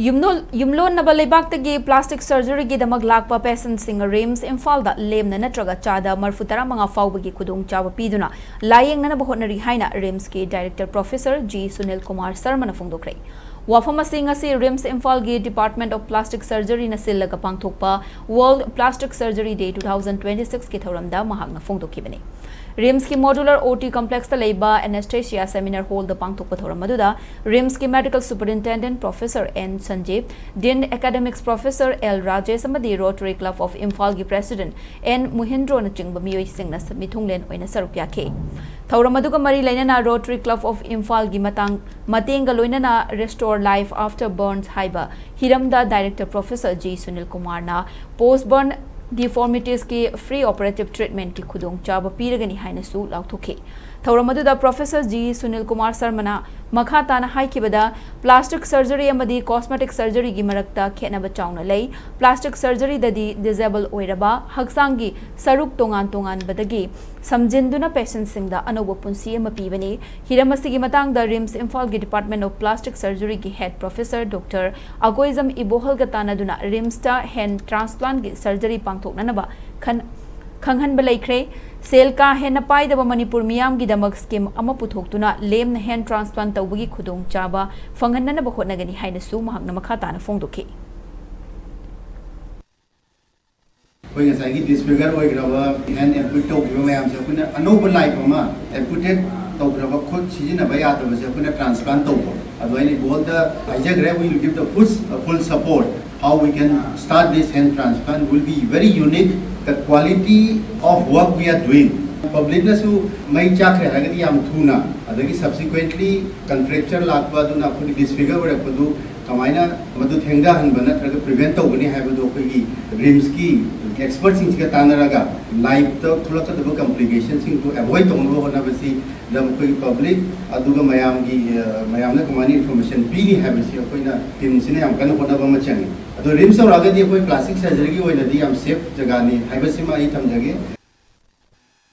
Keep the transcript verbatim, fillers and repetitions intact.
ꯌꯨꯝꯂꯣꯟꯅꯕ ꯂꯩꯕꯥꯛꯇꯒꯤ plastic ꯁꯔꯖꯔꯤꯒꯤꯗꯃꯛ ꯂꯥꯛꯄ ꯄꯦꯁꯦꯟꯠꯁꯤꯡ ꯔꯤꯝꯁ ꯏꯝꯐꯥꯜꯗ ꯂꯦꯝꯅ ꯅꯠꯇ꯭ꯔꯒ ꯆꯥꯗ ꯃꯔꯐꯨ ꯇꯔꯥꯃꯉꯥ ꯐꯥꯎꯕꯒꯤ ꯈꯨꯗꯣꯡꯆꯥꯕ ꯄꯤꯗꯨꯅ ꯂꯥꯌꯦꯡꯅꯅꯕ ꯍꯣꯠꯅꯔꯤ ꯍꯥꯏꯅ ꯔꯤꯝꯁꯀꯤ director professor G Sunil Kumar ꯁꯔꯃꯅ ꯐꯣꯡꯗꯣꯛꯈ꯭ꯔꯦ꯫ ꯋꯥꯐꯝ ꯑꯁꯤ ꯉꯁꯤ ꯔꯤꯝꯁ ꯏꯝꯐꯥꯜꯒꯤ ꯗꯤꯄꯥꯔꯠꯃꯦꯟꯠ ꯑꯣꯐ ꯄ꯭ꯂꯥꯁꯇꯤꯛ ꯁꯔꯖꯔꯤꯅ ꯁꯤꯜꯂꯒ ꯄꯥꯡꯊꯣꯛꯄ ꯋꯥꯔꯜꯗ ꯄ꯭ꯂꯥꯁꯇꯤꯛ ꯁꯔꯖꯔꯤ ꯗꯦ ꯇꯨ ꯊꯥꯎꯖꯟ ꯇ꯭ꯋꯦꯟꯇꯤ ꯁꯤꯛꯁꯀꯤ ꯊꯧꯔꯝꯗ ꯃꯍꯥꯛꯅ ꯐꯣꯡꯗꯣꯛꯈꯤꯕꯅꯤ꯫ ꯔꯤꯝꯁꯀꯤ ꯃꯣꯗꯨꯂꯔ ꯑꯣ ꯇꯤ ꯀꯝꯄ꯭ꯂꯦꯛꯁꯇ ꯂꯩꯕ ꯑꯦꯅꯦꯁꯊꯦꯁꯤꯌꯥ ꯁꯦꯃꯤꯅꯥꯔ ꯍꯣꯜꯗ ꯄꯥꯡꯊꯣꯛꯄ ꯊꯧꯔꯝ ꯑꯗꯨꯗ ꯔꯤꯝꯁꯀꯤ medical superintendent professor N Sanjib, dean academics professor L Rajesh ꯑꯃꯗꯤ ꯔꯣꯇꯔꯤ ꯀ꯭ꯂꯕ ꯑꯣꯐ ꯏꯝꯐꯥꯜꯒꯤ ꯄ꯭ꯔꯦꯁꯤꯗꯦꯟꯠ ꯑꯦꯟ ꯃꯨꯍꯤꯟꯗ꯭ꯔꯣꯅꯆꯤꯡꯕ ꯃꯤꯑꯣꯏꯁꯤꯡꯅ ꯃꯤꯊꯨꯡꯂꯦꯟ ꯑꯣꯏꯅ ꯁꯔꯨꯛ ꯌꯥꯈꯤ꯫ ꯊꯧꯔꯝ ꯑꯗꯨꯒ ꯃꯔꯤ ꯂꯩꯅꯅ ꯔꯣꯇꯔꯤ ꯀ꯭ꯂꯕ ꯑꯣꯐ ꯏꯝꯐꯥꯜꯒꯤ ꯃꯇꯥꯡ ꯃꯇꯦꯡꯒ ꯂꯣꯏꯅꯅ Restore Life After Burns ꯍꯥꯏꯕ ꯍꯤꯔꯝꯗ ꯗꯥꯏꯔꯦꯛꯇꯔ ꯄ꯭ꯔꯣꯐꯦꯁꯔ ꯖꯤ ꯁꯨꯅꯤꯜ ꯀꯨꯃꯥꯔꯅ ꯄꯣꯁ ꯕꯔꯟ ꯗꯤꯐꯣꯔꯃꯤꯇꯤꯁꯀꯤ ꯐ꯭ꯔꯤ ꯑꯣꯄꯔꯦꯇꯤꯚ ꯇ꯭ꯔꯤꯠꯃꯦꯟꯠꯀꯤ ꯈꯨꯗꯣꯡꯆꯥꯕ ꯄꯤꯔꯒꯅꯤ ꯍꯥꯏꯅꯁꯨ ꯂꯥꯎꯊꯣꯛꯈꯤ꯫ ꯊꯧꯔꯝ ꯑꯗꯨꯗ ꯄ꯭ꯔꯣꯐꯦꯁꯔ ꯖꯤ ꯁꯨꯅꯤꯜ ꯀꯨꯃꯥꯔ ꯁꯔꯃꯅ ꯃꯈꯥ ꯇꯥꯅ ꯍꯥꯏꯈꯤꯕꯗ, ꯄ꯭ꯂꯥꯁꯇꯤꯛ ꯁꯔꯖꯔꯤ ꯑꯃꯗꯤ ꯀꯣꯁꯃꯦꯇꯤꯛ ꯁꯔꯖꯔꯤꯒꯤ ꯃꯔꯛꯇ ꯈꯦꯠꯅꯕ ꯆꯥꯎꯅ ꯂꯩ꯫ ꯄ꯭ꯂꯥꯁꯇꯤꯛ ꯁꯔꯖꯔꯤꯗꯗꯤ ꯗꯤꯁꯑꯦꯕꯜ ꯑꯣꯏꯔꯕ ꯍꯛꯆꯥꯡꯒꯤ ꯁꯔꯨꯛ ꯇꯣꯉꯥꯟ ꯇꯣꯉꯥꯟꯕꯗꯒꯤ ꯁꯝꯖꯤꯟꯗꯨꯅ ꯄꯦꯁꯦꯟꯠꯁꯤꯡꯗ ꯑꯅꯧꯕ ꯄꯨꯟꯁꯤ ꯑꯃ ꯄꯤꯕꯅꯤ꯫ ꯍꯤꯔꯝ ꯑꯁꯤꯒꯤ ꯃꯇꯥꯡꯗ ꯔꯤꯝꯁ ꯏꯝꯐꯥꯜꯒꯤ ꯗꯤꯄꯥꯔꯠꯃꯦꯟꯠ ꯑꯣꯐ ꯄ꯭ꯂꯥꯁꯇꯤꯛ ꯁꯔꯖꯔꯤꯒꯤ ꯍꯦꯗ ꯄ꯭ꯔꯣꯐꯦꯁꯔ ꯗꯣꯛꯇꯔ ꯑꯒꯣꯏꯖꯝ ꯏꯕꯣꯍꯜꯒ ꯇꯥꯟꯅꯗꯨꯅ ꯔꯤꯝꯁꯇ ꯍꯦꯟꯗ ꯇ꯭ꯔꯥꯟꯁꯄ꯭ꯂꯥꯟꯠꯀꯤ ꯁꯔꯖꯔꯤ ꯄꯥꯡꯊꯣꯛꯅꯅꯕ ꯈꯟ-, ꯈꯪꯍꯟꯕ ꯂꯩꯈ꯭ꯔꯦ꯫ ꯁꯦꯜ ꯀꯥ ꯍꯦꯟꯅ ꯄꯥꯏꯗꯕ ꯃꯅꯤꯄꯨꯔ ꯃꯤꯌꯥꯝꯒꯤꯗꯃꯛ ꯁ꯭ꯀꯤꯝ ꯑꯃ ꯄꯨꯊꯣꯛꯇꯨꯅ ꯂꯦꯝꯅ ꯍꯦꯟꯗ ꯇ꯭ꯔꯥꯟꯁꯄ꯭ꯂꯥꯟꯠ ꯇꯧꯕꯒꯤ ꯈꯨꯗꯣꯡꯆꯥꯕ ꯐꯪꯍꯟꯅꯅꯕ ꯍꯣꯠꯅꯒꯅꯤ ꯍꯥꯏꯅꯁꯨ ꯃꯍꯥꯛꯅ ꯃꯈꯥ ꯇꯥꯅ ꯐꯣꯡꯗꯣꯛꯈꯤ꯫ ꯑꯩꯈꯣꯏ ꯉꯁꯥꯏꯒꯤ ꯗꯤꯁꯐꯤꯒꯔ ꯑꯣꯏꯈ꯭ꯔꯕ, ꯍꯦꯟꯗ ꯑꯦꯝꯄꯨꯇꯦꯠ ꯇꯧꯈꯤꯕ ꯃꯌꯥꯝꯁꯦ ꯑꯩꯈꯣꯏꯅ ꯑꯅꯧꯕ ꯂꯥꯏꯐ ꯑꯃ, ꯑꯦꯝꯄꯨꯇꯦꯠ ꯇꯧꯈ꯭ꯔꯕ ꯈꯨꯠ ꯁꯤꯖꯤꯟꯅꯕ ꯌꯥꯗꯕꯁꯦ ꯑꯩꯈꯣꯏꯅ ꯇ꯭ꯔꯥꯟꯁꯄ꯭ꯂꯥꯟꯠ ꯇꯧꯕ꯫ ꯑꯗꯣ ꯑꯩꯅ ꯏꯕꯣꯜꯗ ꯍꯥꯏꯖꯈ꯭ꯔꯦ, we will give the full, full support how we can start this hand transplant, will be very unique, the quality of work we are doing꯫ ꯄꯕ꯭ꯂꯤꯛꯅꯁꯨ ꯃꯩ ꯆꯥꯛꯈ꯭ꯔꯦ ꯍꯥꯏꯔꯒꯗꯤ ꯌꯥꯝ ꯊꯨꯅ, ꯑꯗꯒꯤ ꯁꯕꯁꯤꯀ꯭ꯋꯦꯟꯠꯂꯤ ꯀꯟꯇ꯭ꯔꯦꯛꯆꯔ ꯂꯥꯛꯄ, ꯑꯗꯨꯅ ꯑꯩꯈꯣꯏꯒꯤ ꯗꯤꯁꯐꯤꯒꯔ ꯑꯣꯏꯔꯛꯄꯗꯨ ꯀꯃꯥꯏꯅ ꯃꯗꯨ ꯊꯦꯡꯊꯍꯟꯕ ꯅꯠꯇ꯭ꯔꯒ ꯄ꯭ꯔꯤꯚꯦꯟꯠ ꯇꯧꯒꯅꯤ ꯍꯥꯏꯕꯗꯨ ꯑꯩꯈꯣꯏꯒꯤ ꯔꯤꯝꯁꯀꯤ ꯑꯦꯛꯁꯄꯔꯠꯁꯤꯡꯁꯤꯒ ꯇꯥꯟꯅꯔꯒ ꯂꯥꯏꯐꯇ ꯊꯣꯛꯂꯛꯀꯗꯕ ꯀꯝꯄ꯭ꯂꯤꯀꯦꯁꯟꯁꯤꯡꯗꯨ ꯑꯦꯚꯣꯏꯗ ꯇꯧꯅꯕ ꯍꯣꯠꯅꯕꯁꯤꯗ ꯑꯩꯈꯣꯏꯒꯤ ꯄꯕ꯭ꯂꯤꯛ ꯑꯗꯨꯒ ꯃꯌꯥꯝꯒꯤ, ꯑ, ꯃꯌꯥꯝꯅ ꯀꯃꯥꯏꯅ ꯏꯟꯐꯣꯔꯃꯦꯁꯟ ꯄꯤꯅꯤ ꯍꯥꯏꯕꯁꯤ ꯑꯩꯈꯣꯏꯅ ꯇꯤꯝꯁꯤꯅ ꯌꯥꯝ ꯀꯟꯅ ꯍꯣꯠꯅꯕ ꯑꯃ ꯆꯪꯉꯤ꯫ ꯑꯗꯣ ꯔꯤꯝꯁ ꯌꯧꯔꯛꯑꯒꯗꯤ ꯑꯩꯈꯣꯏ ꯄ꯭ꯂꯥꯁꯇꯤꯛ ꯁꯔꯖꯔꯤꯒꯤ ꯑꯣꯏꯅꯗꯤ ꯌꯥꯝ ꯁꯦꯐ ꯖꯒꯥꯅꯤ ꯍꯥꯏꯕꯁꯤꯃ ꯑꯩ ꯊꯝꯖꯒꯦ꯫